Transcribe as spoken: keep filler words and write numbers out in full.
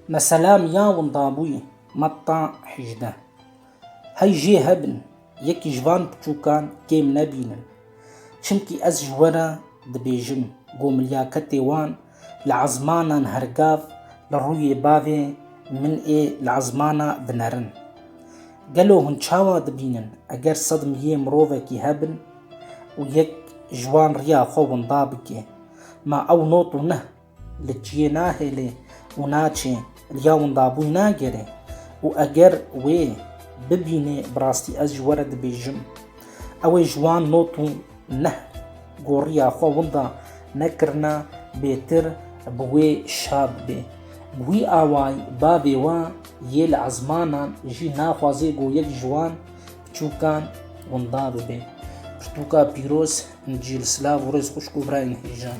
Mesela ya windabûyî, metta hejdeh. Hey jê hebin, yekî ji van piçûkan kêm nebînin. Çimkî ez ji we re dibêjim, ku milyaketê wan li ezmanan hergav li rûyê bavê min ê li ezmana binerin. Gelo hûn çawa dibînin, eger sed miliyê mirovekî hebin û yek ji wan riya xwe winda bike, ma ew not û neh li çiyê nahêlê û naçê, li ya windabûyî nagere? Û eger wê bibînê, bi rastî ez ji we re dibêjim, ew ê ji wan not û neh ku riya xwe winda nekirina, bêtir bi wê şa bibe. Bi wî awayî bavê wan yê li ezmanan jî naxwaze ku yek ji wan piçûkan winda bibe. Pirtûka pîroz, Încîl. Silav û rêz xwişk û birayên hêja.